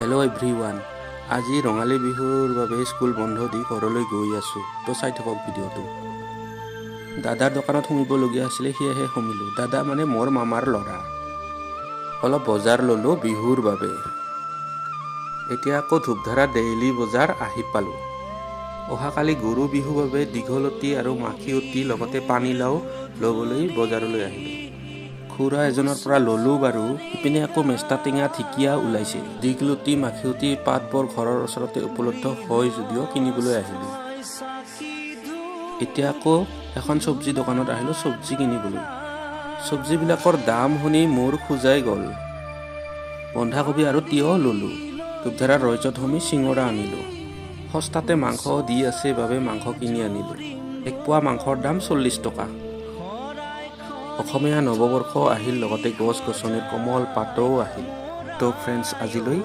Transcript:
Hello' everyone, আজি ৰঙালী বিহুৰ বাবে স্কুল বন্ধ দি ঘৰলৈ গৈ আছোঁ। তো চাই থাকক ভিডিঅ'টো। দাদাৰ দোকানত সোমিবলগীয়া আছিলে, সেয়েহে সোমিলোঁ। দাদা মানে মোৰ মামাৰ ল'ৰা। অলপ বজাৰ ল'লোঁ বিহুৰ বাবে। এতিয়া আকৌ ধূপধাৰা ডেইলি বজাৰ আহি পালোঁ। অহাকালি গৰু বিহুৰ বাবে দীঘলতি আৰু মাখিয়তী, লগতে পানীলাও ল'বলৈ বজাৰলৈ আহিলোঁ। খুৰা এজনৰ পৰা ল'লোঁ বাৰু। ইপিনে আকৌ মেষ্টা টেঙা, ঢেকীয়া ওলাইছে। দীঘলতি, মাখিয়তী পাতবোৰ ঘৰৰ ওচৰতে উপলব্ধ হয় যদিও কিনিবলৈ আহিলোঁ। এতিয়া আকৌ এখন চব্জি দোকানত আহিলোঁ চব্জি কিনিবলৈ। চব্জিবিলাকৰ দাম শুনি মূৰ খোজাই গ'ল। বন্ধাকবি আৰু তিয়ঁহ ল'লোঁ। ধূপধাৰাৰ ৰইজত সোমাই চিঙৰা আনিলোঁ। সস্তাতে মাংস দি আছে বাবে মাংস কিনি আনিলোঁ। এক পোৱা মাংসৰ দাম 40 টকা। অসমীয়া নৱবৰ্ষ আহিল, লগতে গছ গছনিৰ কোমল পাতও আহিল। তো ফ্ৰেণ্ডছ, আজিলৈ